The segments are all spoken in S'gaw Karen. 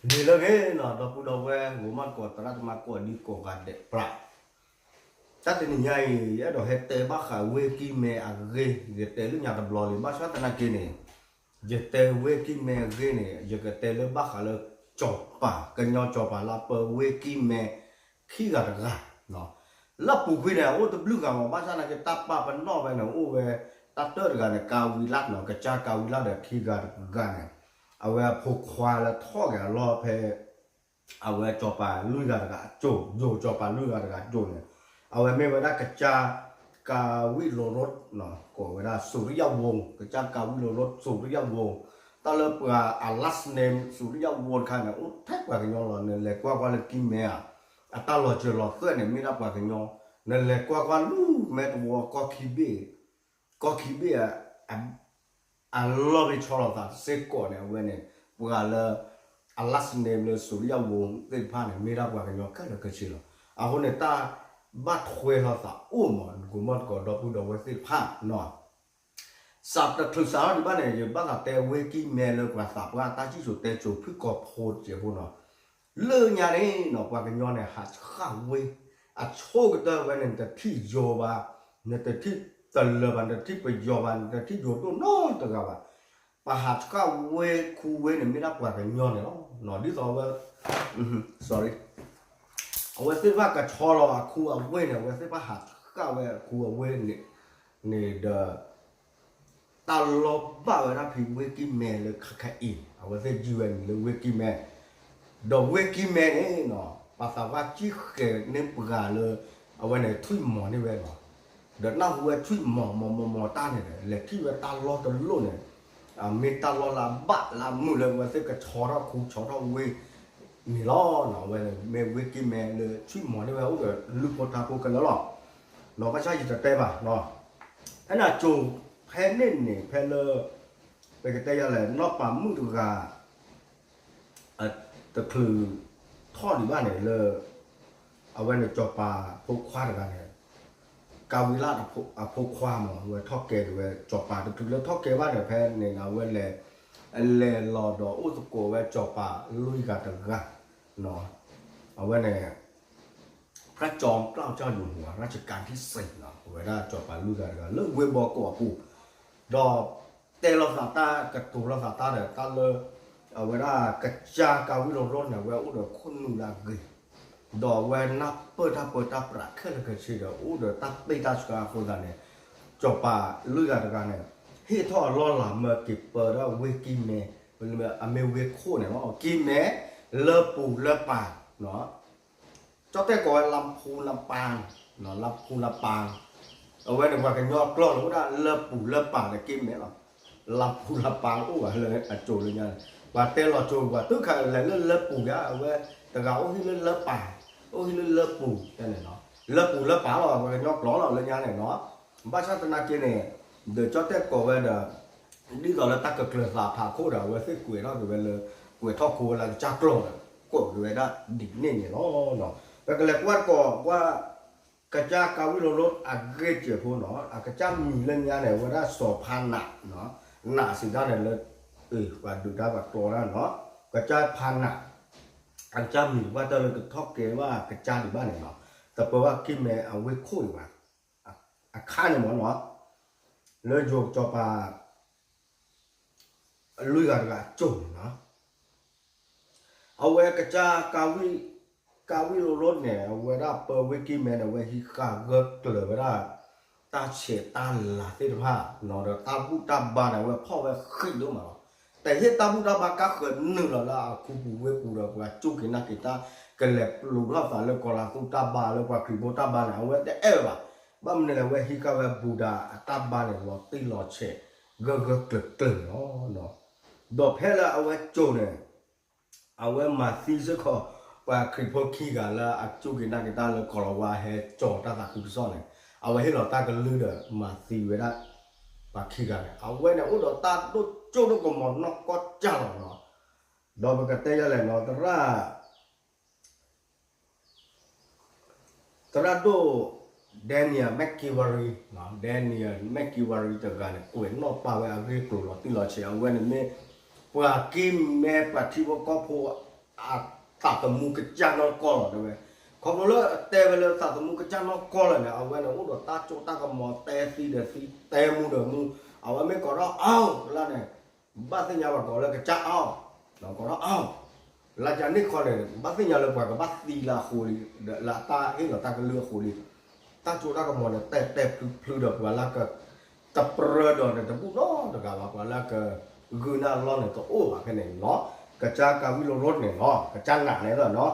န့ၣ်လၢဂ့ၤနီၤ ဒီပုၢ်ဒီဝဲၢ် ဂိၤမီၣ်တကိး သရၣ်သမါကိးဒံကိးဂၤဒဲးပြး, တၢ်တနံၤညါအံၤ ယအဲၣ်ဒိးဟဲတဲဘၣ်ဃးဝ့ၢ်ကံၢ်မဲအဂ့ၢ် ယတဲလၢညါတဘျီလံ ဘၣ်ဆၣ်သနာ်က့န့ၣ် ယတဲဝ့ၢ်ကံၢ်မဲအဂ့ၢ်န့ၣ် ယကတဲလၢဘၣ်ဃးလၢ စီၤပၤ ကညီစီၤပၤလၢပၢဝ့ၢ်ကံၢ်မဲ ခံဂၤတဂၤ လၢအပူၤကွံာ်န့ၣ် အအိၣ်တဘျုးဂၤမး ဘၣ်ဆၣ်သနာ်က့ တၢ်ပာ်ပနီၣ်ဝဲန့ၣ် အိၣ်ဝဲ တၢ်တၢၢ်တဂၤန့ၣ် ကၤဝံလၢ်နီၤ ကစၢ်ကၤဝံလၢ်ဒီးခံဂၤတဂၤန့ၣ် အဝဲအဖိခွါလၢထီၣ်က့ၤအလီၢ်ဖဲ အဝဲစီၤပၤလွံၢ်ဂၤတဂၤအစိၤ ယိၤစီၤပၤလွံၢ်ဂၤတဂၤအစိၤန့ၣ် အဝဲမ့ၢ်ဝဲဒၣ်ကစၢ်ကၤဝံလိၤရိ ကိးဝဲဒၣ် စူၤရံယၤဝူၤ ကစၢ်ကၤဝံလိၤရိ စူၤရံယၤဝူၤ တၢ်လၢပှၤအ last name စူၤရံယၤဝူၤတခါန့ၣ် အိၣ်ထဲပှၤကညီလီၤ နလဲၤကွၢ်ကွၢ်လၢကံၢ်မဲဧါ အတၢ်လီၤစၢၤလီၤသွဲၣ်န့ၣ် မ့ၢ်ဒၣ်ပှၤကညီ နလဲၤကွၢ်ကွၢ်လၢမဲာ်တဝီကီၢ်ခံဘ့ၣ် ကီၢ်ခံဘ့ၣ် အလီၢ်ဘ့ၣ်ဆီလီၤသးစ့ၢ်ကီးန့ၣ် အဝဲန့ၣ် ပှၤလၢ အ last name လၢစူၤရံယၤဝူၤသ့ၣ်တဖၣ်န့ၣ် မ့ၢ်ဒၣ်ပှၤကညီခဲလၢာ်ခဲဆ့လီၤ. အဃိန့ၣ် တၢ်ဘၣ်ထွဲလိာ်သးအိၣ်မး ဂိၤမီၣ်တကိးဒီပုၢ်ဒီဝဲၢ်သ့ၣ်တဖၣ်နီၤ စးတချုးစးထီၣ်ဒံးဘၣ်န့ၣ် ယဘၣ်သးတဲဝ့ၢ်ကံၢ်မဲလၢပှၤသးပှၢ်တၢ်စံၣ်စိၤတဲစိၤဖုၣ်ကိာ်ဖိတစဲးဖိနီၤ လၢညါန့ၣ်နီၤ ပှၤကညီန့ၣ် ဟးဆှၣ်ဝ့ၢ် အဆိကတၢၢ်ဝဲန့ၣ် နတထံၣ်ယိၤဘၣ်, နတထံၣ်တလၢၤဘၣ်, နတထံၣ်ပယီၤဘၣ်, နတထံၣ်ယိၤဒိၣ်နီတဂၤဘၣ်. ပှၤဟးဆှၣ်ဝ့ၢ်ခူဝ့ၢ်န့ၣ် မ့ၢ်ဒၣ်ပှၤကညီန့ၣ်လီၤ. ဒ်သိးအဝဲ sorry အဝဲသ့ၣ်တဖၣ်ကဆီလီၤအခူအဝ့ၢ်န့ၣ် အဝဲသ့ၣ်တဖၣ်ဟးဆှၣ်ဝဲအခူအဝ့ၢ်န့ၣ် န့ၣ်ဒီး တၢ်လီၤဘၣ်ဝဲဒၣ်ဖဲဝ့ၢ်ကံၢ်မဲလၢခဲခဲအံၤ အဝဲသ့ၣ်ယုၢ်ဝဲန့ၣ်လၢဝ့ၢ်ကံၢ်မဲ ဒီးဝ့ၢ်ကံၢ်မဲန့ၣ်နီၤ ပှၤသးပှၢ်ကံၣ်ဃဲၤန့ၢ်ပှၤလၢ အဝဲန့ၣ်ထွံၣ်မီၤန့ၢ်ဝဲလီၤ. ဒီးနၢ်ဟူဝဲထွံၣ်မီၤမီၤမီၤမီၤတၢ်န့ၣ်ဒီး လဲၤထံၣ်ဝဲတၢ်လီၢ်တလီၢ်န့ၣ် မ့ၢ်တၢ်လီၢ်လၢအဘၣ်လၢအမုာ်လၢအဝဲသ့ၣ်ကဆီထီၣ်ခူဆီထီၣ်ဝ့ၢ်န့ၣ်လီၤ. အဝဲန့ၣ်မ့ၢ်ဝ့ၢ်ကံၢ်မဲလၢထွံၣ်မီၤန့ၢ်ဝဲအိၣ်ဒီးလုၢ်ဖိထါဖိခဲလၢာ်လီၤ. နီၤ ဘၣ်ဆၣ်ယတတဲဘၣ်နီၤ ဖဲန့ၣ်န့ၣ်ဖဲလၢ ပကတဲယၤလဲၣ် နီၢ်ပၤမုၣ်တဂၤ တချုးထီၣ်ဒံးဘၣ်န့ၣ်လၢ အဝဲန့ၣ်စီၤပၤဖိခွါတဂၤန့ၣ် ကၤဝံလၢ်အဖိခွါမး အဝဲထီၣ်ကဲက့ၤဝဲစီၤပၤ တချုးလၢထီၣ်ကဲဘၣ်န့ၣ် ဖဲန့ၣ်န့ၣ် အဝဲလဲၤ လဲၤလီၤဒီးအိၣ်သကိးဝဲစီၤပၤလွံၢ်ဂၤတဂၤ အဝဲန့ၣ် พระจอมเกล้าเจ้าอยู่หัวรัชกาลที่สี่ နီၤ အဝဲဒၣ်စီၤပၤလွံၢ်ဂၤတဂၤ လၢဝ့ၢ်ဘီကိးအပူၤ ဒီးတဲလိာ်သးတၢ်ကတိၤလိာ်သးတၢ်ဒီးတၢ်လၢ အဝဲဒၣ်ကစၢ်ကၤဝံလိၤရိန့ၣ် အဝဲအိၣ်ဒီးခိၣ်နူာ်လၢအဂ့ၤ ဒီးအဝဲနၢ်ပၢၢ်တၢ်ပၢတၢ်ပြးခဲလၢာ်ခဲဆ့ဒီး အိၣ်ဒီးတၢ်ပ့ၢ်တၢ်ဆှါအဃိသတးန့ၣ် စီၤပၤလွံၢ်ဂၤတဂၤန့ၣ် ဟ့ၣ်ထီၣ်အလီၢ်လၤမၢက့ၤပၢဒၣ်ဝ့ၢ်ကံၢ်မဲ အမ့ၢ်ဝ့ၢ်ခိၣ်န့ၣ်လီၤ. ကံၢ်မဲ လၢပူၤလၢပၤ ကၠီၣ်တဲၣ်ကိးဝဲ ลำพูนลำปาง ลำพูนลำปาง အဝဲန့ၣ်ပှၤကညီအကျိာ်န့ၣ် အိၣ်ဒၣ်လၢပူၤလၢပၤလၢကံၢ်မဲလီၤ. လၢပူၤလၢပၤအိၣ်ဘၣ်လၢအစိၤလၢညါန့ၣ် ပှၤတဲလီၤစိၤပှၤတုၤခါလဲၤလၢလၢပူၤယါ အဝဲတဂၤအိၣ်ဟံၣ်လၢလၢပၤ အိၣ်ဟံၣ်လၢလၢပူၤန့ၣ်လီၤ. လၢပူၤလၢပၤလီၤ ပှၤကညီကျိာ်လီၤလၢညါန့ၣ်နီၤ ဘၣ်ဆၣ်သနာ်က့န့ၣ် ဒီးကၠီၣ်တဲၣ်ကိးဝဲဒီး ဒ်သိးလၢတၢ်ကကျၢၤသးဖးခိၣ်ဒီး အဝဲသ့ၣ်ကွဲးထီၣ်က့ၤဝဲလၢ ကွဲးထီၣ်ခိဝဲလၢကစၢ်ကျိာ်ဒီး ကိးက့ၤဝဲဒၣ်ဒ်န့ၣ်န့ၣ်လီၤ. ပကလဲၤကွၢ်တကိးကွၢ် ကစၢ်ကၤဝံလိၤရိအဂ့ၢ်စဲးဖိနီၤ အကစၢ်မံၤလၢညါန့ၣ် အဝဲဒၣ်စီၤဖါနး နးစံးတၢ်န့ၣ်လၢ ပှၤဒုးတၢ်ပှၤကျီတၢ်နီၤ ကစၢ်ဖါနး အကစၢ်မံၤတဘၣ်တၢ်လၢကထီၣ်ကဲဘၣ်ကစၢ်ဒံးဘၣ်န့ၣ်နီၤ တပၢဘၣ်ကံၢ်မဲအဝ့ၢ်ခိၣ်ဒံးဘၣ် အခါန့ၣ်မ့ၢ်နီၤ လၢယိၤစီၤပၤ လွံၢ်ဂၤတဂၤအစိၤန့ၣ်နီၤ အဝဲကစၢ် ကၤဝံလိၤရိန့ၣ် အဝဲဒၣ်ပၢဝ့ၢ်ကံၢ်မဲန့ၣ် အဝဲဟံးဃာ်ဂၢၢ်ကျၢၤဝဲဒၣ် တၢ်ဆဲးတၢ်လၤသ့ၣ်တဖၣ်နီၤ ဒီးတၢ်ဘူၣ်တၢ်ဘါန့ၣ် အဝဲဖီၣ်ဝဲဃံးဒိၣ်မးလီၤ. တဟ့ၣ်တၢ်ဘူၣ်တၢ်ဘါကါဃၢၤနုာ်လီၤလၢအခိပူၤဝ့ၢ်ပူၤဒီး ပှၤစူၢ်က့ၤနာ်က့ၤတၢ် ကလဲၤပျိးထီၣ်သးလၢကီၤလၤသူတၢ်ဘါ လၢပှၤခရံာ်ဖိတၢ်ဘါန့ၣ် အဝဲတအဲၣ်ဘၣ်. ဘၣ်မနုၤလဲၣ် အဝဲဟံးဃာ်ဝဲဘူဒၤအတၢ်ဘါန့ၣ် လီၤတံၢ်လီၤဆဲး ဂၢၢ်ဂၢၢ်ကျၢၤကျၢၤန့ၣ်လီၤ. ဒီးဖဲလၢအဝဲစိၤန့ၣ် အဝဲမၤသံစ့ၢ်ကီး ပှၤခရံာ်ဖိခံဂၤလၢအစူၢ်က့ၤနာ်က့ၤတၢ်လၢကီၤလၤဝါဟဲကၠီၤတၢ်သးခုကစီၣ်န့ၣ် အဝဲဟ့ၣ်လီၤတၢ်ကလုၢ်ဒီးမၤသံဝဲဒၣ် ပှၤခံဂၤန့ၣ် အဝဲန့ၣ်အိၣ်ဒီးတၢ်ဒိၣ်စိဒိၣ်ကမီၤနီၢ်ကီၢ်ကၢ်လီၤနီၤ. ဒီးပကတဲယဲလဲၣ်နီၤ သရၣ် သရၣ်ဒိၣ် Daniel McKeever, Daniel McKeever တဂၤန့ၣ် ကွဲးနီၣ်ပာ်ဝဲအဂ့ၢ်ကျိၤလီၤတံၢ်လီၤဆဲး အဝဲန့ၣ်မ့ၢ် ပှၤကံၢ်မဲပှၤထံဖိကီၢ်ဖိ အသးသမူကစၢ်နီၢ်ကီၢ်လီၤတဲဝဲ. ခီဖျိလၢအတဲဝဲလၢသးသမူကစၢ်နီၢ်ကီၢ်လီၤန့ၣ် အဝဲန့ၣ်အိၣ်ဒီးတၢ်စိတၢ်ကမီၤ တဲသံဒီးသံ တဲမူဒီးမူ, အဝဲမ့ၢ်ကိးထီၣ်အီၤလၢန့ၣ် ဘၣ်သ့ၣ်ညါဘၣ်ကိးလၢကစၢ်အီၤ, ကိးထီၣ်အီၤ လၢကန့ၣ်ခီန့ၣ် ဘၣ်သ့ၣ်ညါလၢပှၤကဘၣ်သံလၢအဃိလံ, လၢအတၢ်ဟ့ၣ်လီၤတၢ်ကလုၢ်အဃိလံ. တၢ်စိတၢ်ကမီၤန့ၣ် တဲတဲဖျုဖျုဒီးပှၤလၢက တပြၢဒီးန့ၣ် တဘူၣ်နီတဂၤဘၣ်, ပှၤလၢကဂုာ်နၢ်လီၢ်န့ၣ် တအိၣ်ဘၣ်ဖဲန့ၣ်လီၤ. ကစၢ်ကၤဝံလိရိန့ၣ်လီၤ, ကစၢ်နာ်န့ၣ်လီၤနီၤ.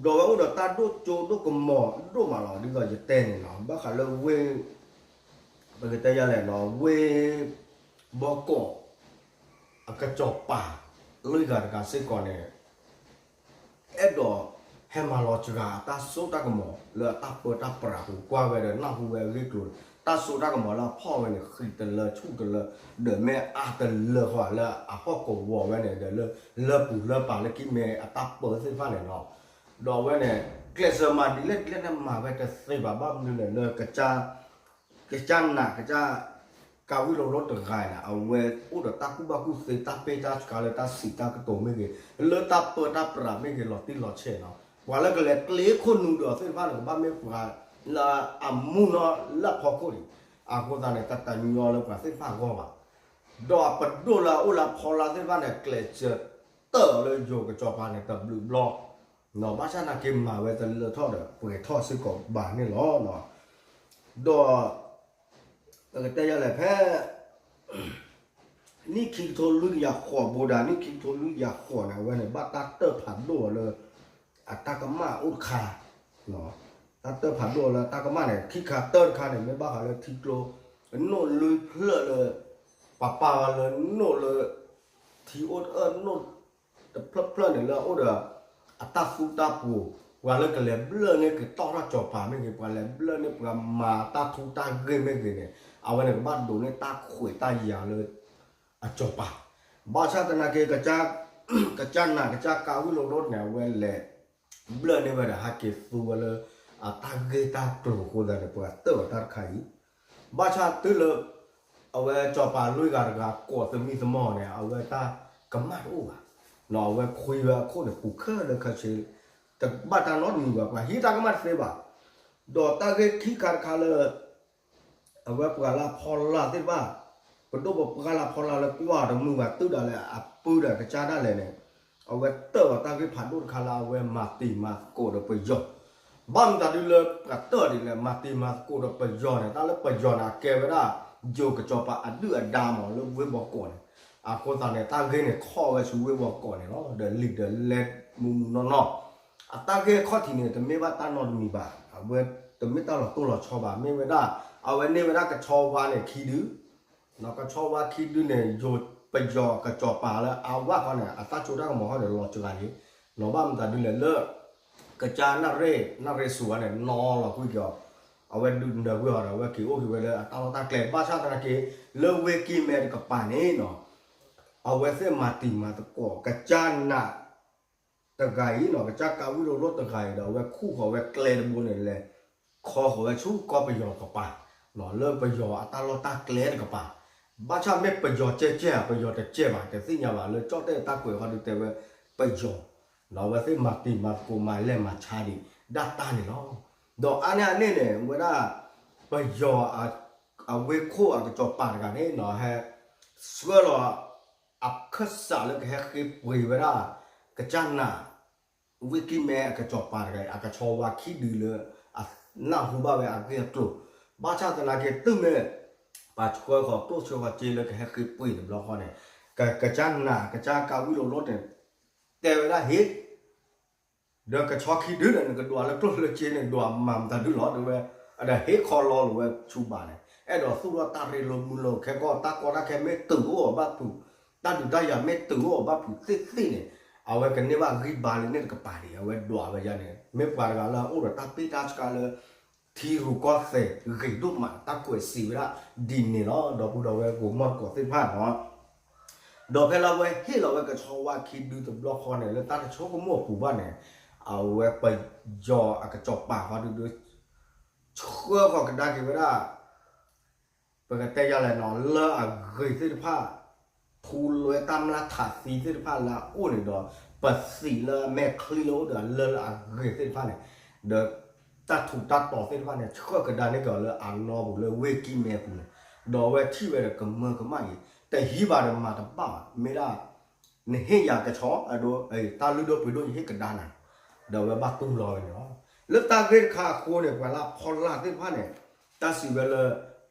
ဒီးဝဲအိၣ်ဒီးတၢ်ဒိၣ်စိဒိၣ်ကမီၤဒိၣ်မးလီၤ, ဒ်သိးယတဲန့ၣ်နီၤ, ဘၣ်ဃးလၢဝ့ၢ် ပကတဲယၤလဲၣ်နီၤ, ဝ့ၢ်ဘီကီး အကစီၤပၤ လွံၢ်ဂၤတဂၤစ့ၢ်ကီးန့ၣ် အဲၣ်ဒိးဟဲမၤလီၤစှၤအတၢ်စိတၢ်ကမီၤ လၢအတၢ်ပၢတၢ်ပြးပူၤ ကွၢ်ဝဲဒီးနၢ်ဟူဝဲအဂ့ၢ်အကျိၤန့ၣ်, တၢ်စိတၢ်ကမီၤလၢအဖီၣ်ဝဲန့ၣ် ဃံးတလၢဆူၣ်တလၢ, ဒီးမ့ၢ်အါတလၢဃီလၢအဟီၣ်ကဝီၤဝဲန့ၣ်ဒီး လၢပူၤလၢပၤလၢခံမ့ၢ်အတၢ်ပၢသ့ၣ်တဖၣ်န့ၣ်လီၤ. ဒီးအဝဲန့ၣ် ကျဲးစၢးမၤဒ်လဲၣ်ဒ်လဲၣ်န့ၣ် မၤဝဲတသ့ဘၣ်, ဘၣ်မနုၤလဲၣ်လၢ ကစၢ်နာ် ကစၢ်ကၤဝံလိရိတဂၤန့ၣ် အဝဲအိၣ်ဒီးတၢ်ကူၣ်ဘၣ်ကူၣ်သ့ တၢ်ပ့ၢ်တၢ်ဆှါလၢတၢ်စံးတၢ်ကတိၤမ့ၢ်ဂ့ၤ, လၢတၢ်ပၢတၢ်ပြးမ့ၢ်ဂ့ၤ လီၤတံၢ်လီၤဆဲးနီၤ, ပှၤလၢကလဲၤကျ့ခိၣ်နူာ်ဒီးသ့ၣ်တဖၣ်န့ၣ် ကဘၣ်မ့ၢ်ပှၤလၢအမူနီၤလၢအဖီခိၣ်န့ၣ်, အဃိသတးန့ၣ် တတညီလၢပှၤသ့ၣ်တဖၣ်အဂီၢ်ဘၣ်. ဒီးအပဒိၣ်လၢအအိၣ်လၢအဖီလာ်သ့ၣ်တဖၣ်န့ၣ် ကျဲးစၢးတၢၢ်အီၤလၢယိၤကစီၤပၤန့ၣ် တဘျုးဘျီ, ဘၣ်ဆၣ်သနာ်က့မၤဝဲတလၢထီၣ်ဒီး ပှဲၤထီၣ်စ့ၢ်ကီးဘၣ်န့ၣ်လီၤ. ဒီး ပကတဲယၤလဲၣ်ဖဲ နံၣ်ခံကထိလွံၢ်ကယၤဃိး ဘိးဒၣ် နံၣ်ခံကထိလွံၢ်ကယၤဃိးန့ၣ် အဝဲန့ၣ် ဘၣ်တၢ်တၢၢ်ဖးဒိၣ်အီၤလၢ အတၢ်ကမၣ်အိၣ်တခါ, တၢ်တၢၢ်ဖးဒိၣ်အီၤလၢအတၢ်ကမၣ်န့ၣ် ခံခါတၢၢ်တခါန့ၣ် မ့ၢ်ဘၣ်ဃးလၢထံကျိ နိၣ်လွံၢ်ဖျၢၣ်လၢ ပှၤပာ်ဝဲလၢနိၣ်လၢ ထံအိၣ်တအၢၣ် နိၣ်တဖျၢၣ်ဖျၢၣ်န့ၣ် လၢအအိၣ်ဒီး အတၢ်သူတၢ်ပှိၤ, ပှၤလၢကလဲၤဘျၢၣ်န့ၢ်ကတီၢ်ထီၣ်စီၤပၤမ့ၢ်ဂ့ၤ, ပှၤလဲၤဘျၢၣ်န့ၢ်ပှၤမၤတၢ်ထူတၢ်ဂ့ၢ်မ့ၢ်ဂ့ၤန့ၣ် အဝဲန့ၣ်ကဘၣ်ဒိးန့ၢ်တၢ်ခွဲးတၢ်ယာ်လၢ အစီၤပၤ, ဘၣ်ဆၣ်သနာ်က့ ကစၢ်နာ် ကစၢ်ကၤဝံလိရိန့ၣ် အဝဲလဲၤ ဘျၢၣ်န့ၢ်ဝဲဒီး ဟဲက့ၤသူဝဲလၢ အတၢ်ဂ့ၢ်တၢ်ကျိၤအဃိသတးန့ၣ် ပှၤတၢၢ်အီၤတၢ်တခါအံၤ, ဘၣ်ဆၣ်တုၤလၢ အဝဲစီၤပၤလွံၢ်ဂၤတဂၤကိးသမံသမိးန့ၣ် အဝဲတၢ်ကမၣ်တအိၣ်ဘၣ်, အဝဲခွံဝဲအခိၣ်န့ၣ် ပူၤခဲလၢာ်ခဲဆ့, တဘၣ်တၢ်နီတမံၤဘၣ်, ပှၤဟံးတၢ်ကမၣ်တသ့ဘၣ်, ဒီးတၢ်ဂ့ၢ်ခံခါတခါလၢ အဝဲပှၤလၢအဖီလာ်သ့ၣ်တဖၣ်, ပဒိၣ်ပပှၢ်လၢအဖီလာ်လၢကွၢ်တမုာ်ဘၣ် တုၤဒၣ်လဲာ်အပုၢ်ဒီးကစၢ်ဒၣ်လဲာ်န့ၣ်, အဝဲတၢၢ်အီၤတၢ်ဂ့ၢ်ဖးဒိၣ်တခါလၢအဝဲမၤတံၤမၤသကိးဒီးပယီၤ, ဘၣ်မတၤဒုလၢပှၤတၢၢ်ဒ်လဲၣ် မၤတံၤမၤသကိးဒီးပယီၤန့ၣ် တၢ်လၢပယီၤန့ၣ် အကဲဝဲဒၣ် ယိၤကစီၤပၤအဒုၣ်အဒါမးလၢဝ့ၢ်ဘီကီးန့ၣ်, အဃိသတးန့ၣ် တၢ်ဂ့ၢ်န့ၣ် ခီဝဲဆူဝ့ၢ်ဘီကီးန့ၣ်လီၤ. ဒီးလံာ်ဒီးလဲၢ်မုၢ်မုၢ်နီၢ်နီၢ် အတၢ်ဂ့ၢ်အခီၣ်ထံးန့ၣ် တမ့ၢ်ဘၣ်တၢ်နီတမံၤဘၣ်, အဝဲတမ့ၢ်တၢ်လီၤတိၢ်လီၤဆီဘၣ်, မ့ၢ်ဝဲဒၣ် အဝဲန့ၢ်ဝဲဒၣ်ကဆီဝါန့ၣ်ခံဒု, ကဆီဝါခံဒုန့ၣ် ယိၤပယီၤကစီၤပၤလၢအဝဲဃီန့ၣ် အတၢ်စိတၢ်ကမီၤဃီန့ၣ် လီၤစှၤလံ, နီၢ်ဘၣ်မတၤဒုလဲၣ်လၢ ကစၢ်နၣ်ရံၣ် နၣ်ရံၣ်စူၤဝါန့ၣ် နီၢ်လီၤကွံာ်က့ၤအီၤ, အဝဲဒုးနၢၤကွံာ်အီၤဒီး အဝဲက့ၤအိၣ်က့ၤဝဲလၢအတၢ်လီၢ်တၢ်ကျဲ, ဘၣ်ဆၣ်သနာ်က့ လၢဝ့ၢ်ကံၢ်မဲတကပၤန့ၣ်နီၢ် အဝဲသ့ၣ်မၤတံၤမၤသကိး ကစၢ်နာ်တဂၤအံၤနီၢ် ကစၢ်ကၤဝံလိရိတဂၤအံၤဒီး အဝဲခူၣ်ဃီၤဝဲကျဲတဘိန့ၣ် လဲၤခီဃီၤဝဲဆူကီၢ်ပယီၤတကပၤ, လၢပယီၤအတၢ်လီၢ်တၢ်ကျဲတကပၤ, ဘၣ်ဆၣ်မ့ၢ်ပယီၤကဲကဲဧါ ပယီၤတကဲဘၣ် တသ့ၣ်ညါဘၣ် လၢကၠီၣ်တဲၣ်တၢ်ကွဲးဃီဒုတဲဝဲပယီၤ, ဒီးအဝဲသ့ၣ်မၤတံၤမၤသကိးမၤလဲၢ်မၤဆါဒံးဒၣ်တၢ်န့ၣ်လီၤ. ဒီးအါန့ၢ်အန့ၣ်န့ၣ် ဝဲဒၣ် ပယီၤ အဝ့ၢ်ခိၣ်အကစီၤပၤတဂၤန့ၣ်နီၢ် ဟဲ ဆှၢလီၤ အခၢၣ်စးလၢကဟဲဃ့ပှ့ၤဝဲဒၣ် ကစၢ်နာ် ဝ့ၢ်ကံၢ်မဲအကစီၤပၤတဂၤအံၤ အကဆီဝါခံဒုလၢ အနၢ်ဟူဘၣ်ဝဲအဂ့ၢ်အကျိၤ, ဘၣ်ဆၣ်သနာ်က့တုၤမ့ၢ် ပှၤဆှၢဃီၤကျိၣ်ဆှၢဃီၤစ့လၢကဟဲဃ့ပှ့ၤတဘျီဃီန့ၣ် က ကစၢ်နာ် ကစၢ်ကၤဝံလိရိန့ၣ် တဲဝဲဒၣ်ဟ့ၣ် ဒီးကဆီခံဒုန့ၣ် နကဒွးလၢကျိၣ်လၢစ့န့ၣ် ဒွးမၤမတၤဒုလီၤ တဲဝဲ, ဒီးဟ့ၣ်ခီလီလိာ်ဝဲဆူဘၣ်န့ၣ် အဲၣ်ဒိးသူၣ်ထီၣ်တၢ်ရ့လိာ်မုာ်လိာ် ခဲကီၢ်တၢ်ကီတၢ်ခဲမ့ၢ်တုၤအိၣ်အီၤဘၣ်ဖုး, တၢ်ဒုးတၢ်ယၤမ့ၢ်တုၤအိၣ်အီၤဘၣ်ဖုးသ့ၣ်သ့ၣ်န့ၣ် အဝဲကန့ၢ်ဘၣ်ဂံၢ်ဘါလၢန့ၣ်တကပၤဒံး အဝဲဒွးဝဲယါန့ၣ် မ့ၢ်ပှၤတဂၤလၢအအိၣ်ဒီးတၢ်ပ့ၢ်တၢ်ဆှါလၢ ထံရူၢ်ကီၢ်သဲးဂ့ၤဒိၣ်မး တၢ်ကွဲးစံးဝဲဒၣ်ဒ်န့ၣ်လီၤ. ဒီပုၢ်ဒီဝဲၢ်ဂီၤမီၢ်တကိးသ့ၣ်တဖၣ်နီၢ် ဒီးဖဲလၢအဝဲဟ့ၣ်လီၤဝဲကဆီဝါခံဒုတဘျီဃီန့ၣ် လၢတၢ်တဆိကမိၣ်အပူၤဘၣ်န့ၣ် အဝဲပယီၤအကစီၤပၤဃီဒုဒု ဆှၢဃီၤကဒါက့ၤဝဲဒၣ် ပကတဲယါလဲၣ်နီၢ် လၢအဂ့ၤသ့ၣ်တဖၣ် ထူလွဲတၢ်မျၢ်ထးသံသ့ၣ်တဖၣ်လၢအအိၣ်န့ၣ်ဒီး ပသံးလၢအမဲာ်ချံလၢအအိၣ်ဒီးအလၢလၢအဂ့ၤသ့ၣ်တဖၣ်န့ၣ်, ဒီးတၢ်ထူးတၢ်တီၤသ့ၣ်တဖၣ်န့ၣ် ဆှၢကဒါန့ၢ်က့ၤအီၤလၢအနီပူၤလၢဝ့ၢ်ကံၢ်မဲပူၤန့ၣ်, ဒီးအဝဲထံၣ်ဝဲဒီးကမၢကမၣ်အံၤ တဟံးဘၣ်ဒီးမၤတဘၣ်ဘၣ်, မ့ၢ်ဒၣ် နဟ့ၣ်ယၤကဆီ အဒိ တၢ်လုၢ်ဒိၣ်ပှ့ၤဒိၣ်ယဟ့ၣ်ကဒါနၤ, ဒီးအဝဲဘၣ်တူၢ်လိာ်ဝဲန့ၣ်လီၤ. လၢတၢ်ဂ့ၢ်တခါအဃိန့ၣ် ပှၤလၢအဖီလာ်သ့ၣ်တဖၣ်န့ၣ် တၢ်စံးဝဲလၢ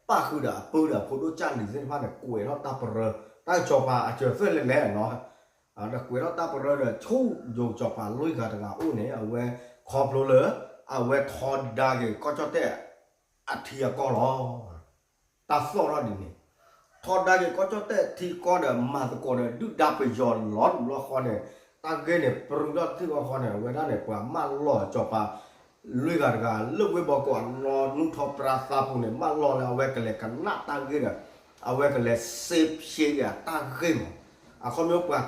ပၣ်ဃုာ်ဒီးအပုၢ်ဒီးအဖိဒိၣ်ကၢ်လံၤသ့ၣ်တဖၣ်န့ၣ် ကွဲးထီၣ်တၢ်ပရၢ, တၢ်စီၤပၤအစၢၤသွဲၣ်လဲၤလဲၤနီၤ, ဒီးကွဲးထီၣ်တၢ်ပရၢဒီး ဆိၣ်ယိၤစီၤပၤလွံၢ်ဂၤတဂၤအိၣ်န့ၣ် အဝဲခီဖျိလၢ အဝဲထီဒါက့ၤကီၢ်ကၠီၣ်တဲၣ် အထံအကီၢ်လီၤ. တၢ်သီၣ်ထီၣ်ဒ်န့ၣ်, ထီဒါက့ၤကီၢ်ကၠီၣ်တဲၣ်ထံကီၢ်ဒီး မၤသကိးဒီးဒုၣ်ဒါပယီၤလီၤဒူၣ်လီၤဃီန့ၣ်, တၢ်ဂ့ၢ်န့ၣ် ပြူထီၣ်ထံၣ်ဃီဃီန့ၣ် အဝဲဒၣ်န့ၣ် ပှၤမၢလီၤစီၤပၤ လွံၢ်ဂၤတဂၤ လၢဝ့ၢ်ဘီကီးအနီၢ်နူၢ်ထီပြါသးပူၤန့ၣ် မၢလီၤလၢအဝဲကလဲၤကနၣ်တၢ်ဂ့ၢ်ဒီး အဝဲကလဲၤစ့ဖျ့က့ၤအတၢ်ဂ့ၢ်မး, အခီပညီပှၤ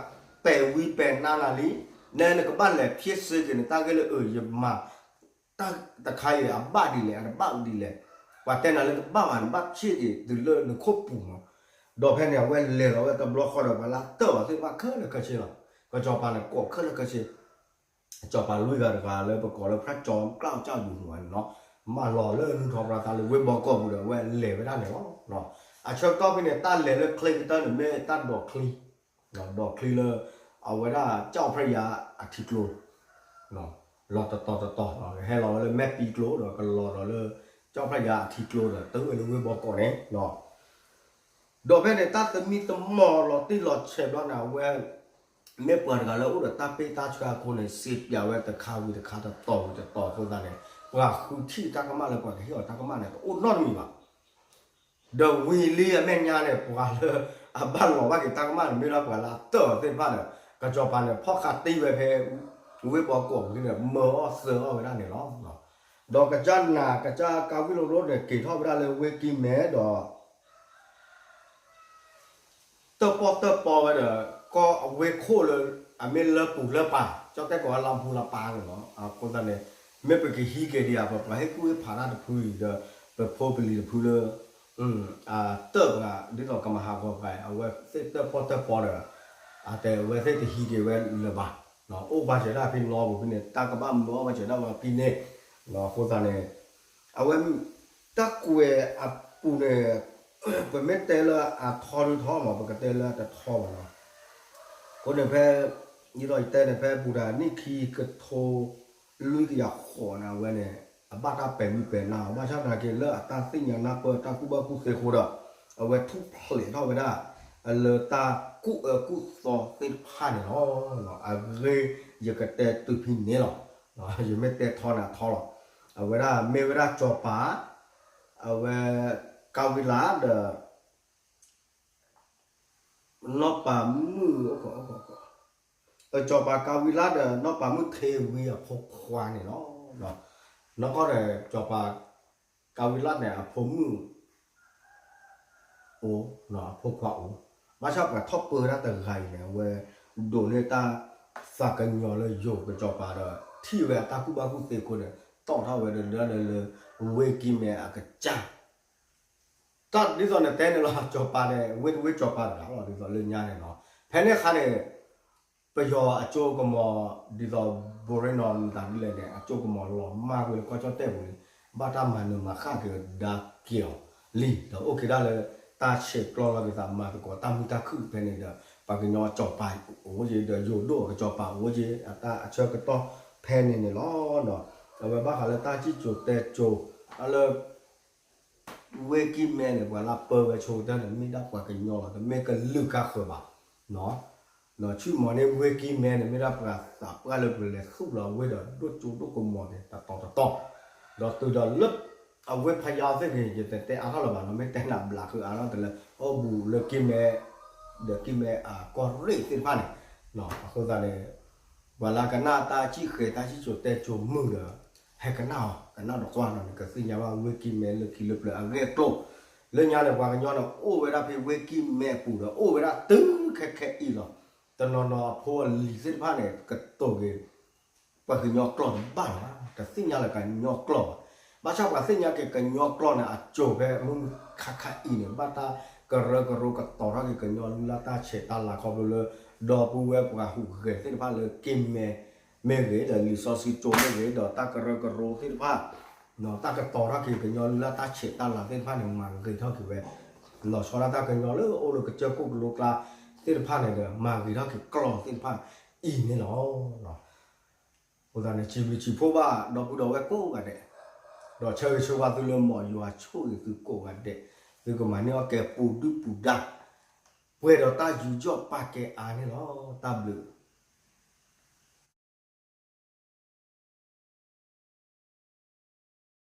ပဲာ်ဝံပဲာ်နါနၤလံ, နဲနကဘၣ်လဲၤဖျ့စ့က့ၤန့ၣ် တၢ်ဂ့ၢ်လၢအၢ ယမၤ တၢ်တခါအံၤအဘၣ်ဒ်လဲၣ် အတဘၣ်ဒ်လဲၣ်, ပှၤတဲနၤလၢတဘၣ်ဘၣ် နဘၣ်ဖျ့က့ၤတုၤလၢနခိၣ်ပူၤမး, ဒီးဖဲန့ၣ် အဝဲလဲၤလီၤဝဲတဘျီဃီဒီး ပှၤလၢတၢၢ်အီၤသ့ၣ်တဖၣ်ခဲလၢာ်ခဲဆ့လီၤ. ကစီၤပၤန့ၣ်ကိးခဲလၢာ်ခဲဆ့, စီၤပၤလွံၢ်ဂၤတဂၤလၢပကိးလၢ ဖျါကၠီၤကျၢ်ကၠၢ်ယူၤမးန့ၣ်လီၤ, မၢလီၤလၢနူၢ်ထီပြါသးလၢဝ့ၢ်ဘီကီးပူၤဒီး အဝဲလဲၤဝဲဒၣ်န့ၣ်လီၤ. အဆၢကတီၢ်ဖဲန့ၣ် တၢ်လဲၤလၢချ့ကတၢၢ်န့ၣ် မ့ၢ်တၢ်ဒိးချံ ဒိးချံလၢ အဝဲဒၣ်ကၠီၣ်ဖျၢၣ်ယါအထံကျိ လီၤတတီၤတတီၤ, ဟဲလီၤဝဲလၢမဲာ်ပံကျိဒီးကလီၤဒီးလၢ ကၠီၣ်ဖျၢၣ်ယါအထံကျိဒီး တုၤဝဲလၢဝ့ၢ်ဘီကီးန့ၣ်, ဒီးဖဲန့ၣ် တၢ်သမံသမိးလီၤတံၢ်လီၤဆဲးဘျီန့ၣ် အဝဲ မ့ၢ်ပှၤတဂၤလၢအိၣ်ဒီးတၢ်ပ့ၢ်တၢ်ဆှၢအဃိန့ၣ် စံးပၠးဝဲတခါဝံၤတခါ တတီၤဝံၤတတီၤအဃိသတးန့ၣ် ပှၤဃုထံၣ်တၢ်ကမၣ်လၢပှၤကဟ့ၣ်အီၤတၢ်ကမၣ်န့ၣ် တအိၣ်နီတမံၤဘၣ်. ဒီးဝံၤလံအမဲာ်ညါန့ၣ် ပှၤလၢအဘၣ်လီၤဘၣ်က့ၤတၢ်ကမၣ်န့ၣ် မ့ၢ်ဒၣ်ပှၤလၢအတၢၢ်အီၤသ့ၣ်တဖၣ်ဒီး ကစီၤပၤန့ၣ် ဖီၣ်ဃာ်တ့ၢ်ဝဲဖဲ ဝ့ၢ်ဘီကီးဝံၤန့ၣ် မၢအီၣ်သၢအီၣ်ဝဲဒၣ်န့ၣ်လီၤ. ဒီးကစၢ်နၤကစၢ်ကါဝံၣ်လိလိန့ၣ် က့ၤထီၣ်ဝဲဒၣ်လၢဝ့ၢ်ကံၢ်မဲဒီး တၢၣ်ပီၣ်တၢၣ်ပီဝဲဒီး ကီၢ်အဝ့ၢ်ခိၣ်လၢ အမ့ၢ်လၢပူၤလၢပၤ ကၠီၣ်တဲၣ်ကီးလၢလါပူၤလၢပၤန့ၣ်လီၤ. အဃိသတးန့ၣ် မ့ၢ်ပကဟံးက့ၤဒံးဧါ ပပှၤဟ့ၣ်ကူၣ်ဟ့ၣ်ဖးတၢ်တဖုအံၤဒီး ပဖိပလံၤတဖုလၢ တၢၣ်ပှၤဒ်သိးကမၤဟးဂီၤပှၤ အဝဲသ့ၣ်တၢၣ်ပီၣ်တၢၣ်ပီဒီး အတဲအဝဲသ့ၣ်တဟံးက့ၤဝဲလၢၤဘၣ်. အိၣ်ဘၣ်စၢၤဒၣ်ဖဲနီပူၤဖဲန့ၣ် တၢ်ကဘၣ်မၢအီၣ်ဘၣ်စၢၤဒၣ်ဝဲဖဲန့ၣ်, အဃိသတးန့ၣ် အဝဲ တၢ်ကွဲးအပူၤန့ၣ် ပမ့ၢ်တဲလၢအထီဒုထီမး ပကတဲလၢအတထီဘၣ်နီၤ. အဃိန့ၣ်ဖဲ ဒ်သိးယတဲန့ၣ် ဖဲပူၤတၢ်နံၣ်ခံကထိလွံၢ်ကယၤဃိးန့ၣ် အဝဲန့ၣ် အဘၣ်တၢ်ပဲာ်ဝံပဲာ်နါ ဘၣ်ဆၣ်သနာ်က့ လၢအတၢ်သ့ၣ်ညါနၢ်ပၢၢ်တၢ်ကူၣ်ဘၣ်ကူၣ်သ့အဃိဒီး အဝဲထူၣ်ဖျဲးထီၣ်ဝဲဒၣ် လၢတၢ်ကူၣ်အၢကူၣ်သီသ့ၣ်တဖၣ်န့ၣ်လီၤ. အဂ့ၢ်ယကတဲတုၤဖဲန့ၣ်လီၤ. ယမ့ၢ်တဲထီန့ၣ်အထီလီၤ. အဝဲဒၣ်မ့ၢ်ဝဲဒၣ်စီၤပၤ အဝဲ ကၤဝံလးဒီး နီၢ်ပၤမုၣ် စီၤပၤကၤဝံလးဒီးနီၢ်ပၤမုၣ်ထ့ဝံအဖိခွါန့ၣ်လီၤ. နီၢ်ကီၢ်ဒီးစီၤပၤကၤဝံလးန့ၣ် အဖိမုၣ် အိၣ် အဖိခွါအိၣ် ဘၣ်ဆၣ်ပှၤထီၣ်ပၢဝဲဒၣ်တဂၤအံၤန့ၣ် အဝဲဒိးန့ၢ်တၢ်သးကညီၤလၢယိၤကစီၤပၤဒီး ထံၣ်ဝဲအတၢ်ကူၣ်ဘၣ်ကူၣ်သ့အဃိန့ၣ် တီၣ်ထီၣ်ဝဲဒီးလၢ ဝ့ၢ်ကံၢ်မဲအကစၢ် တၢ်ဒ်သိးနတဲန့ၣ်လီၤ စီၤပၤန့ၣ် ဝ့ၢ်တဝ့ၢ်စီၤပၤတဂၤလီၤ ဒ်သိးလၢညါန့ၣ်နီၤ ဖဲန့ၣ်အခါန့ၣ် ပယီၤအစိကမီၤ ဒ်သိး ဘိရ့နီၤ မတၤဒ်လဲၣ်န့ၣ် အစိကမီၤလီၤမၢ်ကွံာ်လၢကီၢ်ကၠီၣ်တဲၣ်ပူၤလံ ဘၣ်တၢ်မၤနၢၤမၤဃၣ်က့ၤဒါက့ၤအီၤလံ ဒီးအိၣ်က့ၤဒၣ်လၢ တၢ်ဆဲးကျိးလီၤက့ၤသးမၤသကိးတၢ်မုာ်တၢ်ခုၣ်ဖဲန့ၣ်ဒီး ပှၤကညီစီၤပၤအိၣ်က့ၤဒီးယိၤဒိၣ်အကစီၤပၤအိၣ်က့ၤ အတၢ်အဆၢကတီၢ်ဖဲန့ၣ်န့ၣ်လီၤ. အဝဲဘၣ်ဃးလၢတၢ်စံၣ်စိၤတဲစိၤ တၢ်လၢ ဝ့ၢ်ကံၢ်မဲန့ၣ် ပှၤလၢပၢဝဲဆိကတၢၢ်န့ၣ် မ့ၢ်ဒၣ်ပှၤကညီလီၤ တမ့ၢ်ကလုာ်ကါဃၢၤဘၣ်. ဆူၣ်မီၤန့ၣ် ဝ့ၢ်ကံၢ်မဲန့ၣ် မ့ၢ်ဒၣ်ပှၤသးပှၢ်လၢပလဲၤသူၣ်လီၤဝ့ၢ်ဒီးဒိၣ်ကၠိဒိၣ်ကမီၤန့ၣ် တတီၤတတီၤ, ဒီးတုၤဒီးလၢ အဝ့ၢ်ဖယါသ့ၣ်ဂ့ၤ ယတတဲအါထီၣ်လၢၤဘၣ်နီၤ မ့ၢ်တဲနၤဘျးခုအါထီၣ်တလၢ အိၣ်ဘူးလၢကံၢ်မဲ ဒီးကံၢ်မဲအကီၢ်ရ့ၣ်သ့ၣ်တဖၣ်န့ၣ်, အဃိသတးန့ၣ် ပှၤလၢကနၣ်တၢ်စံၣ်ဃဲၤတၢ်စံၣ်စိၤတဲစိၤမုာ်ဒီး ဟဲကနၣ်အီၤ ကနၣ်ဒီးကွၢ်နီၤန့ၣ် ကသ့ၣ်ညါဘၣ်ဝ့ၢ်ကံၢ်မဲလၢခံလၢပျၢၤအဂ့ၢ်အကျိၤ, လၢညါန့ၣ် ပှၤကညီန့ၣ် အိၣ်ဝဲဒၣ်ဖဲဝ့ၢ်ကံၢ်မဲအပူၤဒီး အိၣ်ဝဲဒၣ်တုၤခဲခဲအံၤလီၤ. တနီၤနီၤအဖိအလံၤသ့ၣ်တဖၣ်န့ၣ် ကတိၤက့ၤ ပှၤကညီကျိာ်တဘၣ်လၢၤဘၣ်, တသ့ၣ်ညါလၢကညီကျိာ်ဘၣ်. ဘၣ်ဆၣ်ပှၤသ့ၣ်ညါက့ၤကညီကျိာ်န့ၣ် အစိၤဖဲမုၢ်မုၢ်ခါခါအံၤန့ၣ် ဘၣ်တၢ် ကရၢကရိကတီၤထီၣ်က့ၤကညီလုၢ်လၢ်တၢ်ဆဲးတၢ်လၤခီဖျိလၢ ဒီပုၢ်ဝဲၢ်ပှၤဟူးဂဲၤသ့ၣ်တဖၣ်လၢက့ၤမဲာ်မ့ၢ်ဂ့ၤ ဒီးလံာ်စီဆှံကၠိမ့ၢ်ဂ့ၤ ဒီးတၢ်ကရၢကရိသ့ၣ်တဖၣ် တၢ်ကတီၤထီၣ်က့ၤကညီလုၢ်လၢ်တၢ်ဆဲးတၢ်လၤသ့ၣ်တဖၣ်န့ၣ် မၤဂ့ၤထီၣ်က့ၤဝဲ လီၤဆီဒၣ်တၢ်ကညီလၢအိၣ်လၢကစၢၢ်ခိၣ်ကလိကျါသ့ၣ်တဖၣ်န့ၣ်ဒီး မၤဂ့ၤထီၣ်က့ၤကျိာ်သ့ၣ်တဖၣ်အံၤန့ၣ်လီၤ. အဃိသတးန့ၣ် စံးဘျုးစံးဖှိၣ်ဘၣ် ဒီပုၢ်ဒီဝဲၢ်ကိးဂၤဒဲး, ဒီးဆၢဂ့ၤဆၢဝါသုလၢ မ်ယွၤဆိၣ်ဂ့ၤသုကိးဂၤဒဲး, သုကမၤန့ၢ်အီၣ်ကဲပူၤဒုၣ်ပူၤဒါ, ပှဲၤဒီးတၢ်ယူးယီၣ်ပာ်ကဲအါန့ၣ်လီၤ. တၢ်ဘျုး